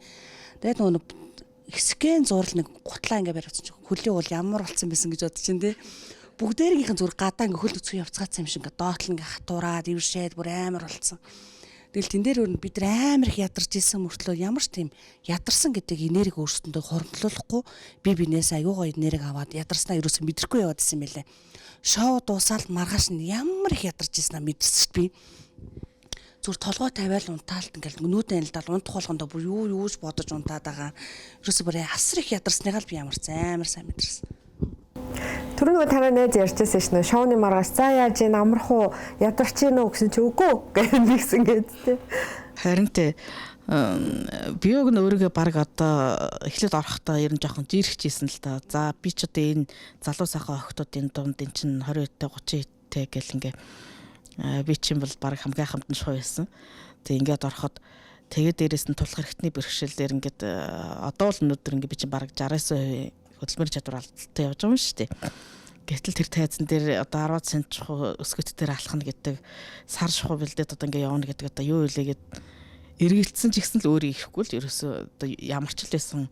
Тэгээд нөгөө хэсгэн зурл нэг гутлаа ингээ бариадсан чинь хөлийн уул ямар болсон байсан гэж бодож чинь тий. Бүгдээрийнхэн зүр гадаа ингээ хөл өцгөө явцгаацсан юм шиг ингээ доотл ингээ хатуураад ившээд бүр амар болцсон. Тэгэл тэн дээр өөр бид нар амар их ядарч исэн мөртлөө ямар ч тийм ядарсан гэдэг энерги өөрсөндөө хоримтлуулахгүй би бинээс аюу гоё энерги аваад ядарснаа ерөөсөө мэдрэхгүй яваад исэн мэлээ. Шоу дуусаал маргааш нь ямар их ядарч исэн аа мэдэрсэн шүү би. Зүр толгой тавиал унтаалт ингээл нүдэн анилдаал унтах болгондоо бүр юу юуж бодож унтаад байгаа. Ерөөсөө бүр асар их ядарсныгаа л би ямар ч амар сайн мэдэрсэн. Тэр нөгөө танай найз ярьжсэн шнэ шоуны маргааш за яаж ийн амрах уу ядарч ийн үү гэсэн чи үгүй гэх нэгсэн гээд тэ. Харин тэ би уг нь өөрийгөө баг одоо эхлээд орохдоо ер нь жоохон жирхчихсэн л та. За би ч одоо энэ залуу сайхан охтуудын дунд эн чинь 20 тэй 30 тэй гэл ингээ би чинь бол баг хамгийн хамтан шоу байсан. Тэг ингээд ороход тэгээд дээрэс нь тулах хэрэгтний бэрхшээлээр ингээд одоо л өнөөдөр ингээ би чинь баг 69% хөдөлмөрийн чадвар алдaltaй явж байгаа юм шүү дээ. Гэтэл тэр тайзан дээр одоо 10 цент чухал өсгөт дээр алхна гэдэг сар шухуу бэлдээд одоо ингээ явна гэдэг одоо юу илээ гэд эргэлдсэн ч гэсэн л өөрөө ирэхгүй л ерөөсөө одоо ямар ч л байсан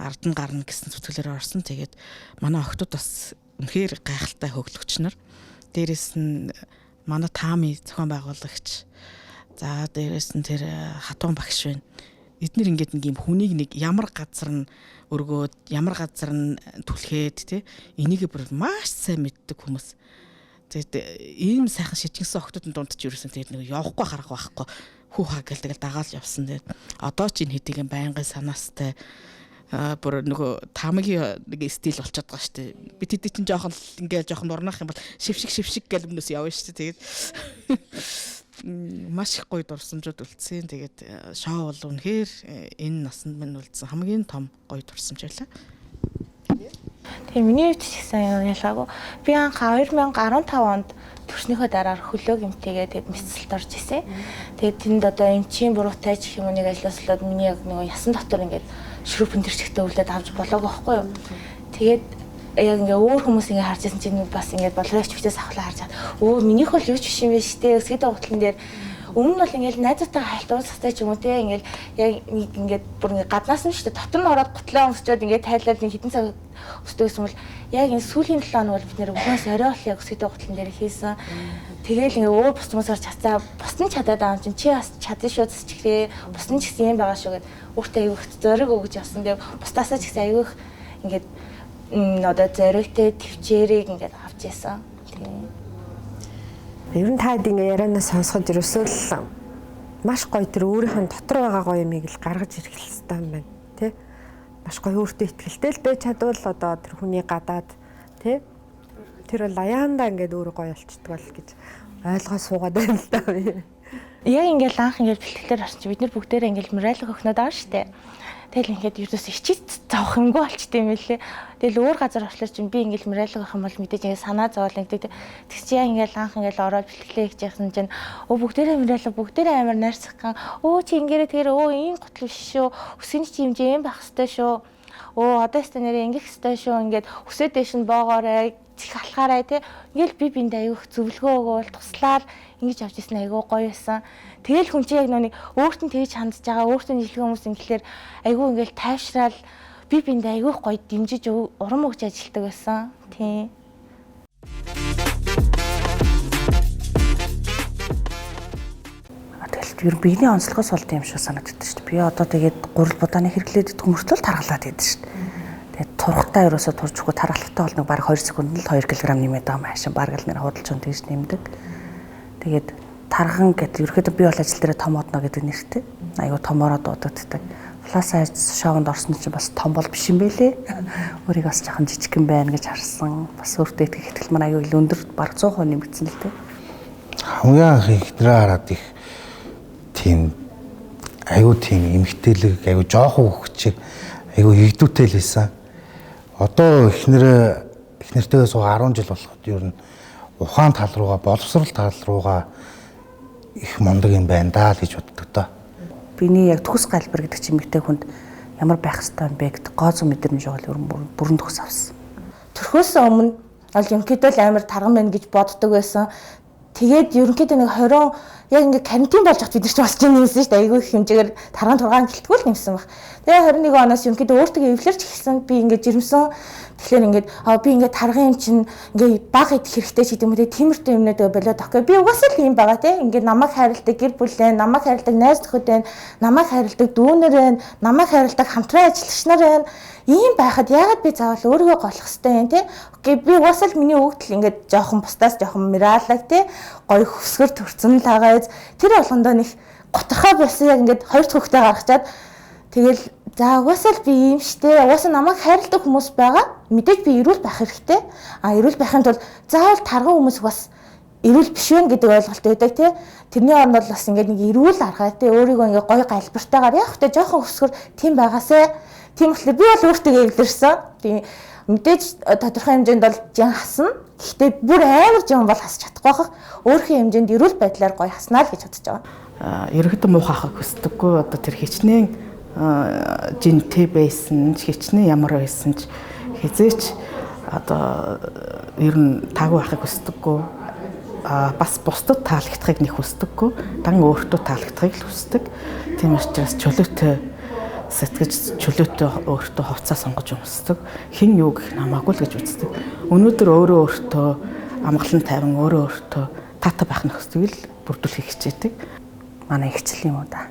ард нь гарна гэсэн зүтгэлээр орсон. Тэгээд манай охтууд бас үнэхээр гайхалтай хөглөгч нар. Дээрээс нь манай Таами зохион байгуулагч. За дээрээс нь тэр хатуун багш байна. Эднэр ингээд нэг юм хүнийг нэг ямар газар нь өргөөд ямар газар нь түлхээд тий энийг бүр маш сайн мэддэг хүмүүс. Тэгээд ийм сайхан шижигсэн охтуудын дунд ч ерөөсөн тэгээд нэг явахгүй харах байхгүй хүү хаа гэл тэгэл дагаал явсан. Тэгээд одоо ч энэ хэдийгэн байнгын санаастай бүр нөгөө таамагийн нэг стил болчиход байгаа шүү дээ. Би тэд чинь жоохон ингээл жоохон нурнаах юм бол шившиг шившиг гэл өмнөөс явна шүү дээ. Тэгээд маш их гоё дурсамжууд үлдсэн. Тэгээд шоу бол үнэхээр энэ насанд минь үлдсэн хамгийн том гоё дурсамж байлаа. Тэгээ миний хувьд ч гэсэн ялгаагүй. Би анх 2015 онд төрснийхөө дараа хөлөө гэмтээгээ тэгээд мэсэлт орж исэн. Тэгээд тэнд одоо эмчийн буруутай ч гэх юм уу нэг ажлаас болоод миний яг нөгөө ясан дотор ингээд шүрүпэн тэр чигтээ өвлөд авч болоог байхгүй юу. Тэгээд яг ингээ өөр хүмүүс ингээ харж байсан чинь бас ингээ болрооч бичээс авахлаа харж чад. Өө минийх бол юу ч биш юм биш те. Өсгийдээ гутлан дээр өмнө нь бол ингээл найзуудтайгаа хайлт уулзахтай ч юм уу те ингээл яг нэг ингээд бүр ингээд гаднаас нь шүү дээ дотор нь ороод гутлаа өмсчөөд ингээд тайлаад нэг хэдэн цаг өсдөг гэсэн бол яг энэ сүүлийн 7 хоног бол бид нэр өвгөөс орой бол яг өсгийдээ гутлан дээр хийсэн. Тэгээл ингээ өөр бус хүмүүсээр чацаа бус нь чадаад байгаа юм чинь чи бас чадсан шүү чихрээ бус нь ч гэсэн юм байгаа шүү гэд өөртөө аягүй их зориг өгж явсан. Тэгээ бусдаасаа ч гэсэн аягүй их ингээд одоо зоригтой төвчээрийг ингээд авч ясан. Тийм. Ер нь та хэд ингээ ярианаа сонсоход ерөөсөө л маш гоё тэр өөрийнх нь дотор байгаа гоё юмыг л гаргаж ирэх хэрэгтэй юм байна тий. Маш гоё өөртөө ихтэй л байж чадвал одоо тэр хүний гадаад тий. Тэр бол аяандаа ингээд өөрөө гоё болчдөг бол гэж ойлгоо суугаад байна л да. Яг ингээл анх ингээл бэлтгэлээр орсон чи бид нар бүгдээрээ ингээл морайлог өхнөд байгаа штэ. Тэгэл ингээд ердөөс ичиж зовх юмгүй болчт юм билээ. Тэгэл өөр газар очлоо чинь би ингээл морайлог ах юм бол мэдээж ингээд санаа зовоол ингээд тэгс чи яа ингээл анх ингээл ороод бэлтгэлээ хийж яхсан чинь өө бүгдээрээ морайлог бүгдээрээ амар найрсах ган өө чи ингээрээ тэр өө ийм гутал биш шүү. Өсгөний чи хэмжээ юм байх хэвээр шүү. Өө одоо өстө нэрээ ингэх хэвээр шүү. Ингээд өсөө дэш нь боогоорой чих алхаарай те. Ингээл би биндээ аягүй их зөвлөгөө өгөөл туслаад ингэж авч ирсэн аягүй гоё байсан. Тэгэл хүн чинь яг нэг өөрт нь тэгж хандж байгаа өөртөө нийлэх хүмүүс ингэлээр аягүй ингээл тайвшраал би биндээ аягүй их гоё дэмжиж урам өгч ажилтдаг байсан. Тийм. Тэгэл ер нь биений онцлогоос болд юм шиг санагддаг шүү дээ. Би одоо тэгээд гурил будааны хэрэглээд идэх мөртлөө таргалаад идэв шүү дээ. Тэгээд турхтаа ерөөсөө турж өгөх таргалахтаа бол нэг бараг 2 секундэд л 2 кг нэмээд байгаа юм аашин бараг л нэр худалч хүн тэгж нэмдэг. Тэгээд тарган гэдэг ерөөхдөө би бол ажил дээр том одно гэдэг нэртэй. Айгу томороо дуудагддаг. Plus size шоунд орсон чинь бас том бол биш юм бэлээ. Өөрийг бас жоохон жижигхэн байна гэж харсан. Бас өөртөө итгэх итгэл маань айгу өндөр бараг 100% нэмэгдсэн л дээ. Хамгийн анх эхнэрээ хараад их тийм айгу тийм эмгтээлэг айгу жоохон хөвгчиг айгу игдүүтэй л байсан. Одоо эхнэртэйгээ суугаа 10 жил болоход ер нь ухаан тал руугаа боловсрал тал руугаа их мундаг юм байна даа л гэж боддог доо. Биний яг төгс галбар гэдэг чинь эмэгтэй хүнд ямар байх ёстой юм бэ гэдэг гоо зүйн мэдрэмж бол ер нь бүрэн төгс авсан. Төрхөөс өмнө бол ерөнхийдөө л амар тарган байна гэж боддог байсан. Тэгээд ерөнхийдөө нэг 20 яг ингээ карантин болж хат бид нар ч болж нэмсэн шүү дээ. Айгүй их хэмжээгээр тарган тургаан гэлтгүй л нэмсэн баг. Тэгээ 21 оноос ерөнхийдөө өөртөө эвлэрч эхэлсэн. Би ингээ жирэмсэн. Тэгэхээр ингээд би ингээ тарган юм чинь ингээ баг идэх хэрэгтэй ч гэдэг юм те тиймэрхүү юмнууд болоод окей. Би угаасаа л юм байгаа те. Ингээ намайг хайрладаг гэр бүл байна, намайг хайрладаг найз нөхөд байна, намайг хайрладаг дүүнер байна, намайг хайрладаг хамтран ажиллагч нар байна. Ийм байхад яагаад би заавал өөрийгөө голох хэвтэй юм те. Окей, би угаасаа л миний өгдөл ингээд жоохон бусдаас жоохон миралаг те. Гоё хөсгөр төрцөн л байгаа. Тэр болгондоо нэг готрохоо болсон яг ингээд хоёр дахь хөхтэй гаргачаад тэгэл за угаасаа л би ийм штэ. Угаасаа намайг хайрладаг хүмүүс байгаа. Мэдээж би эрүүл байх хэрэгтэй. А эрүүл байхын тулд заавал тарган хүмүүс бас эрүүл биш вэ гэдэг ойлголт байдаг тий. Тэрний оронд бол бас ингээд нэг эрүүл арга тий өөрийгөө ингээд гоё галбартайгаар яг хөтэ жоохон хөсгөр тийм байгаасай. Тийм болохоор би бол өөртөө эвлэрсэн. Тийм мэдээж тодорхой хэмжээнд бол жин хасна. Гэхдээ бүр амар жин бол хасч чадахгүй хах. Өөрхийн хэмжээнд эрүүл байдлаар гоё хаснаа л гэж бодож байгаа. Ерөнхийдөө муухай хахыг хүсдэггүй. Одоо тэр хичнээн жинтэй байсан ч хичнээн ямар байсан ч хизээч одоо ер нь таагүй байхыг хүсдэггүй. Бас бусдад таалагдахыг нэг хүсдэггүй. Дан өөртөө таалагдахыг л хүсдэг. Тийм учраас чөлөөтэй сэтгэж чөлөөтэй өөртөө хувцас сонгож өмсдөг. Хэн юу гэх нь хамаагүй л гэж үздэг. Өнөөдөр өөрөө өөртөө амгалан тайван өөрөө өөртөө таатай байх нөхцөлийг л бүрдүүлэхийг хичээдэг. Манай ихчил юм уу да.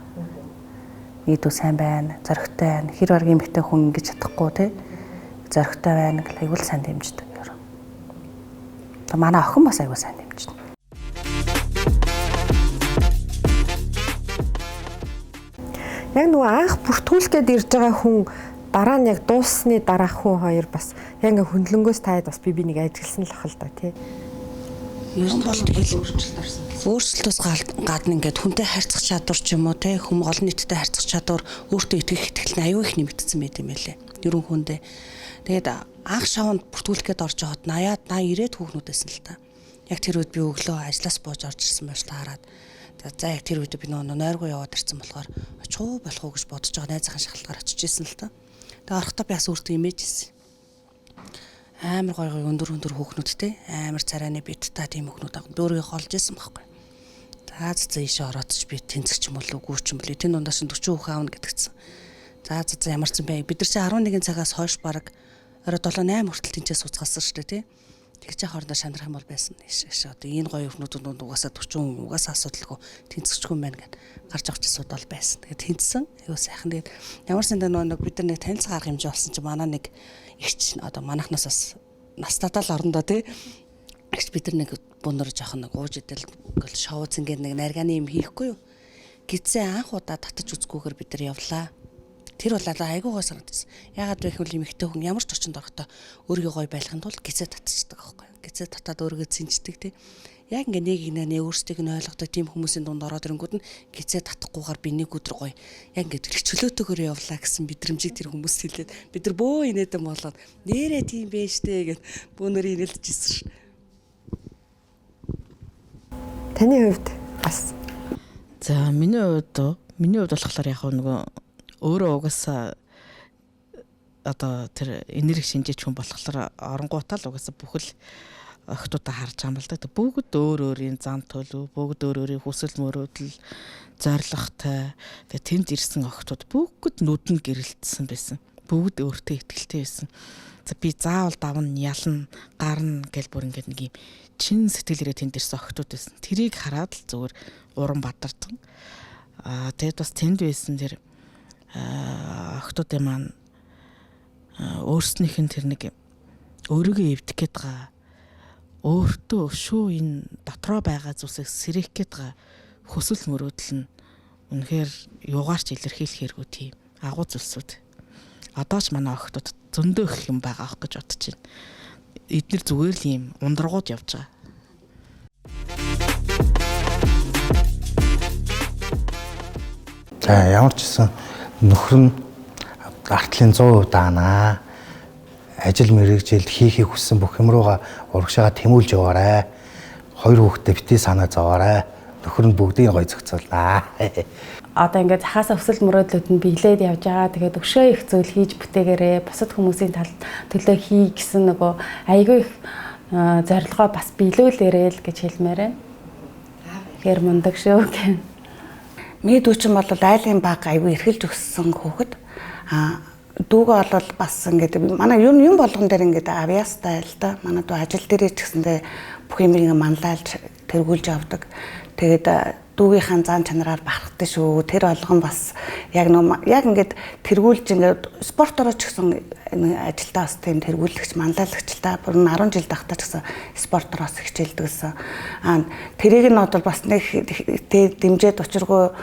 Нийтүү сайн байна, зоригтой байна. Хэр баргийн эмэгтэй хүн ингэж чадахгүй те. Зоригтой байна гэл аюул сайн дэмждэг юм. Та манай охин бас аюул сайн дэмждэг. Яг нөгөө анх бүртгүүлэх гээд ирж байгаа хүн дараа нь яг дууссаны дараах хүн хоёр бас яг ингээ хөндлөнгөөс таад бас би нэг ажигласан л ах л да тий. Ер нь бол тэгэл өөрчлөлт орсон. Өөрчлөлтөөс гадна ингээд хүнтэй харьцах чадвар ч юм уу те хүм олон нийттэй харьцах чадвар өөртөө итгэх итгэл нь аюу их нэмэгдсэн байт юм байлээ. Ер нь хүндээ. Тэгээд анх шавнд бүртгүүлэх гээд орж байхад 80-аад 80 90-ад хүүхнүүд байсан л та. Яг тэр үед би өглөө ажлаас бууж орж ирсэн байж таарад. За яг тэр үед би нөгөө нойргүй яваад ирсэн болохоор очих уу болох уу гэж бодож байгаа найзынхаа шахалтгаар очиж исэн л та. Тэгээ орохдоо би бас өөртөө имэжсэн. Амар гой гой өндөр өндөр хүүхнүүдтэй амар царайны битта тийм хүүхнүүд аа. Би өөрийгөө холж исэн байхгүй. За за ийшээ ороод ч би тэнцэх ч юм бол үгүй ч юм бол тэн дундаас нь 40 хүүхэн аавна гэдэгцэн. За за за ямар ч юм бэ. Бид нар чи 11 цагаас хойш баг орой 7 8 хүртэл тэнцээ сууцгаасан шүү дээ тий. Тэгж яхаа хоорондоо шандрах юм бол байсан. Иш одоо энэ гоё хүүхнүүд дунд угаасаа 40 хүн угаасаа асуудалгүй тэнцэхгүй юм байна гэд гарч авч асуудал байсан. Тэгээд тэнцсэн. Айгуу сайхан. Тэгээд ямар сандаа нөгөө нэг бид нар нэг танилцах арга хэмжээ болсон чи манай нэг ихч одоо манайхнаас бас настадаа л орондоо тий. Ихч бид нар нэг бунар жоохон нэг ууж идэл ингээл шоуц ингээд нэг наргааны юм хийхгүй юу. Гизээ анх удаа татаж үзгүйгээр бид нар явлаа. Тэр бол айгуу гой санагдсан. Ягаад вэ гэвэл эмэгтэй хүн ямар ч орчинд орохдоо өөрийгөө гой байлгахын тулд гизээ татчихдаг аахгүй юу. Гизээ татаад өөрийгөө цэнждэг тий. Яг ингээ нэг нэг өөрсдийг нь ойлгодог тийм хүмүүсийн дунд ороод ирэнгүүд нь гизээ татахгүйгээр би нэг өдөр гоё. Яг ингээ тэр чөлөөтэйгээр явлаа гэсэн мэдрэмжийг тэр хүмүүс хэлээд бид нар бөө инээдэн болоод нэрээ тийм бэ штэ гэд бөөнөр инээлдэжсэн ш. Таны хувьд бас за миний хувьд болохоор яг нөгөө өөрөө угаасаа одоо тэр энерги шинжээч хүн болохоор оронгуудаа л угаасаа бүхэл охтуудаа харж байгаа юм л да. Бүгд өөр өөрийн зам төлөв, бүгд өөр өөрийн хүсэл мөрөөдөл, зорилготой. Тэгээ тэнд ирсэн охтууд бүгд нүдэнд гэрэлтсэн байсан. Бүгд өөртөө ихтэй байсан. За би заавал давна, ялна, гарна гэл бүр ингээд нэг юм чин сэтгэлээрээ тэнд ирсэн охтууд байсан. Тэрийг хараад л зүгээр уран бадардаг. Аа тэгэд бас тэнд байсан тэр охтуудын маань өөрснийх нь тэр нэг өөрийгөө эвдэх гээд байгаа өөртөө шүү энэ дотроо байгаа зүйлсийг сэрэх гээд байгаа хүсэл мөрөөдөл нь үнэхээр юугаарч илэрхийлэх хэрэггүй тийм агуу зүйлсүүд. Одоо ч манай охтууд зөндөө их юм байгаа ах гэж бодож байна. Эднэр зүгээр л юм ундрагууд явж байгаа. За ямар ч гэсэн нөхөр нь артлын 100% даанаа. Ажил мэргэжилд хийхийг хүссэн бүх юм руугаа урагшаага тэмүүлж яваарай. Хоёр хүүхэдтэй битгий санаа зовоорой. Нөхөр нь бүгдийг гоё зохицуулнаа. Одоо ингээд захаасаа өсөл мөрөөдлүүд нь биелээд явж байгаа. Тэгээд өшөө их зүйл хийж бүтээгээрээ бусад хүмүүсийн тал төлөө хий гэсэн нөгөө айгүй их зорилгоо бас биелүүлээрэй л гэж хэлмээр байна. Тэгэхээр мундаг шүү гэх. Миний дүүчин бол айлын баг айгүй эрхэлж өссөн хүүхэд. Аа дүүгээ бол бас ингээд манай юм юм болгон дээр ингээд авьяастай л да. Манай дүү ажил дээрээ ч гэсэндээ бүх юм ингээ манлайлж тэргүүлж явдаг. Тэгээд дүүгийнхаа зан чанараар бахархдаг шүү. Тэр болгон бас яг нөө яг ингээд тэргүүлж ингээд спортороо ч гэсэн ажилдаа бас тийм тэргүүлэгч манлайлагч л та. Бүр 10 жил дахтаа ч гэсэн спортороос хичээлдэг гэсэн. Аа тэрийг нь бол бас нэг дэмжээд учиргүй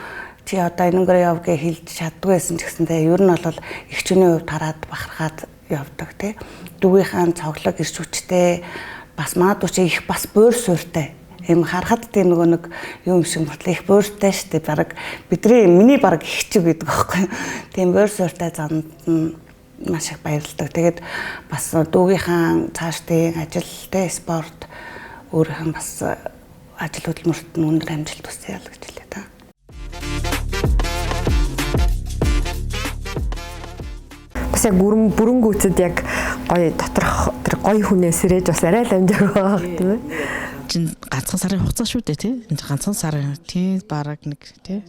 чи одоо энэнгээр яв гэж хэлж чаддгүй байсан ч гэсэндээ ер нь бол эгчний хувьд хараад бахархаад явдаг тий. Дүүгийнхаа цоглог ирч хүчтэй бас манай дүү чи их бас буур суурьтай. Эм харахад тийм нөгөө нэг юм шиг мөртлөө их бууртай штэ баг бидний миний баг их чиг гэдэг аахгүй. Тийм буур суурьтай занд нь маш их баярлалдаг. Тэгээд бас дүүгийнхаа цаашдын ажил тэ спорт өөрийнх нь бас ажил хөдөлмөрт нь өндөр амжилт хүсье л гэж хэлье та. Бас яг бүрэн гүйцэд яг гоё доторх тэр гоё хүнээ сэрэж бас арай л амжаагүй байгаа тийм ээ. Чин ганцхан сарын хугацаа шүү дээ тий. Энэ ганцхан сарын тий бараг нэг тий.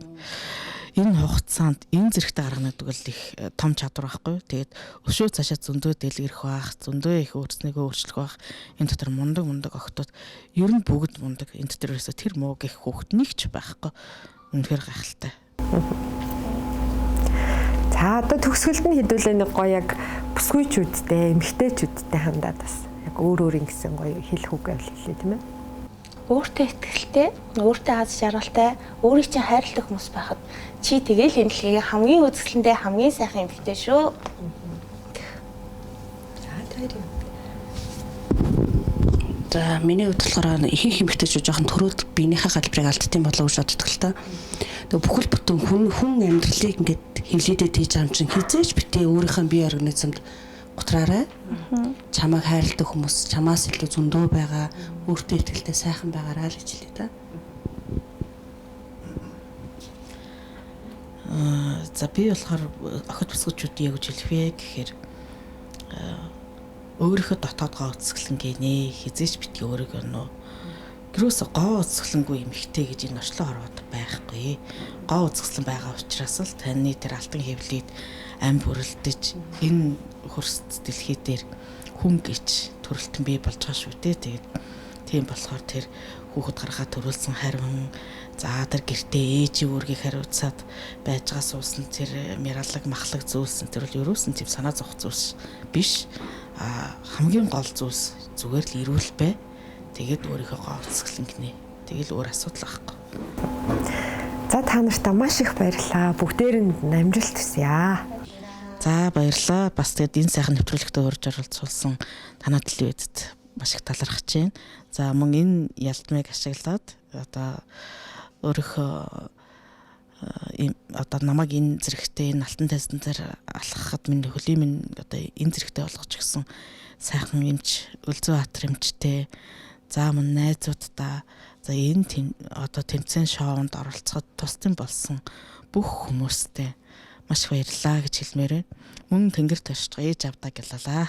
Энэ хугацаанд энэ зэрэгтэй гаргана гэдэг бол их том чадвар байхгүй. Тэгээд өшөө цаашаа зөндөө дэлгэрэх байх, зөндөө их өөрснийгөө өөрчлөх байх. Энэ дотор мундаг охтууд ер нь бүгд мундаг. Энэ дотор ерөөсөө тэр муу гэх хүүхэд нэг ч байхгүй. Үнэхээр гайхалтай. За одоо төгсгөлд нь хэдүүлээ нэг гоё яг бүсгүйчүүдтэй, эмэгтэйчүүдтэй хандаад бас яг өөр өөр ингэсэн гоё хэлэх үг байвал хэлээ тийм ээ. Өөртөө ихтэй, өөртөө аз жаргалтай, өөрийг чинь хайрладаг хүмүүс байхад чи тэгэл энэ дэлхийн хамгийн үзэсгэлэнтэй, хамгийн сайхан эмэгтэй шүү. За тэр юм. За миний хувьд болохоор ихэнх эмэгтэйчүүд жоохон төрөөд биенийхээ галбирыг алддсан болоо гэж боддог л та. Тэгээ бүхэл бүтэн хүн амьдралыг ингээд хөвлөдөө тийж байгаа юм чинь хизээч битээ өөрийнхөө бие организмд гутраарай. Чамайг хайрладаг хүмүүс чамаас илүү зөндөө байгаа, өөртөө ихтэй сайхан байгаарай л гэж хэлье та. За би болохоор охид бүсгүүчүүдийн яг гэж хэлэх вэ гэхээр өөрийнхөө дотоод гоо үзэсгэлэн гинэ хизээч битгий өөрийгөө нөө гэрөөс гоо үзэсгэлэнгүй эмэгтэй гэж энэ орчлон хорвоод байхгүй. Гоо үзэсгэлэн байгаа учраас л таны тэр алтан хэвлийд ам бүрэлдэж энэ хөрс дэлхий дээр хүн гэж төрөлтөн бий болж байгаа шүү дээ. Тэгээд тийм болохоор тэр хүүхэд гаргаад төрүүлсэн хариун за тэр гэртээ ээжийн үүргийг хариуцаад байж байгаа суусан тэр миралаг махлаг зүйлсэн тэр бол ерөөсөн тийм санаа зовх зүйлс биш. А хамгийн гол зүйлс зүгээр л эрүүл бай. Тэгээд өөрийнхөө гоо үзэсгэлэн гинэ. Тэгэл өөр асуудал байхгүй. За та нартай маш их баярлалаа. Бүгдээрэнд нь амжилт хүсье. За баярлалаа. Бас тэгээд энэ сайхан нэвтрүүлэгтээ урьж оролцуулсан танай телевизэд маш их талархаж байна. За мөн энэ ялдмыг ашиглаад одоо өөрийнхөө одоо намайг энэ зэрэгтэй энэ алтан тайзан дээр алхахад минь хөлийн минь одоо энэ зэрэгтэй болгож өгсөн сайхан эмч Өлзөө Баатар эмчтэй за мөн найзууддаа за энэ одоо тэмцээн шоунд оролцоход тусдам болсон бүх хүмүүстэй маш их баярлалаа гэж хэлмээр байна. Мөн тэнгэр төршиж ээж авдаа гэлалаа.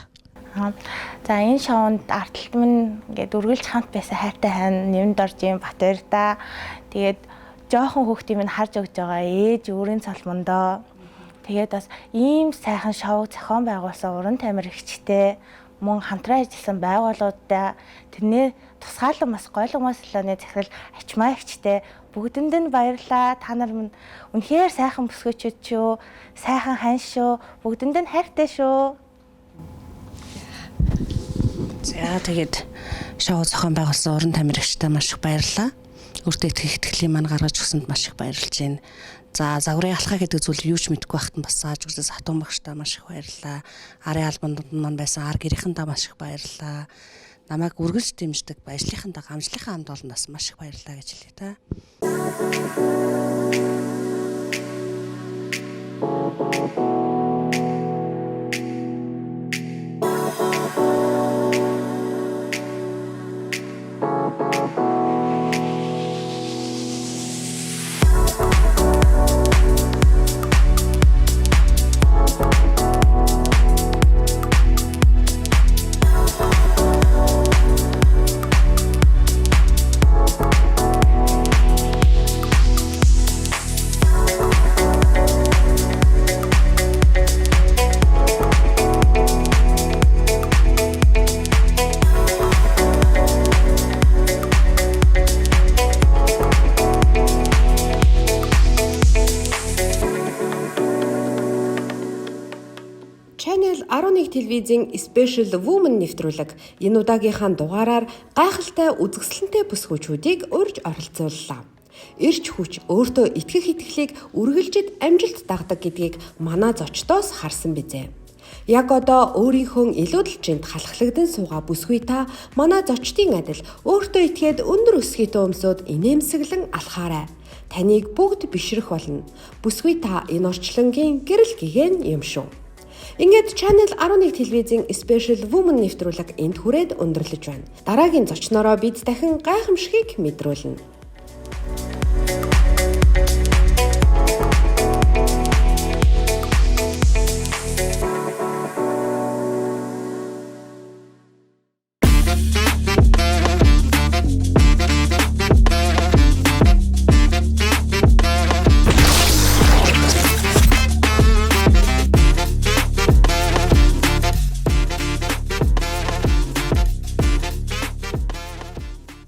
За энэ шоунд артлт минь ингээд үргэлж хамт байсан хайртай хань нэмд орж юм Батбаяр да. Тэгээд жоохон хүүхдийн минь харж өгч байгаа ээж өөрийн цолмондоо. Тэгээд бас ийм сайхан шоу зохион байгуулсан уран тамир эгчтэй мөн хамтран ажилласан байгууллагуудаа тэрнээ тусгаалan бас гойлгомоо салоны захирал Ачмаа эгчтэй бүгдэнд нь баярлалаа. Та нар минь үнэхээр сайхан бүсгүйчүүд шүү. Сайхан хань шүү. Бүгдэнд нь хайртай шүү. За тэгээд шоу зохион байгуулсан уран тамирчтай маш их баярлалаа. Өөртөө итгэх итгэлийг маань гаргаж өгсөнд маш их баярлж байна. За загварын алхаа гэдэг зүйл юу ч мэдэхгүй байхад нь бас зааж өгсөн Сатун багштай маш их баярлалаа. Арын албанд маань байсан ар гэрийнхэндээ маш их баярлалаа. Намайг үргэлж дэмждэг ажлынхандаа гамжлынхаа хамт олондоос маш их баярлалаа гэж хэлье та. Channel 11 телевизийн Special Woman нэвтрүүлэг энэ удаагийнхаа дугаараар гайхалтай үзэсгэлэнтэй бүсгүүчүүдийг урьж оролцууллаа. Эрч хүч өөртөө итгэх итгэлийг үргэлжид амжилт дагдаг гэдгийг манай зочдоос харсан бизээ. Яг одоо өөрийнхөө илүүдэлчинд халахлагдан суугаа бүсгүй та манай зочдын адил өөртөө итгээд өндөр өсгийтэй өмсөд инээмсэглэн алхаарай. Таныг бүгд бишрэх болно. Бүсгүй та энэ орчлонгийн гэрэл гэгээн юм шүү. Ингээд Channel 11 телевизийн Special Woman нэвтрүүлэг энд хүрээд өндөрлөж байна. Дараагийн зочноороо бид дахин гайхамшигыг мэдрүүлнэ.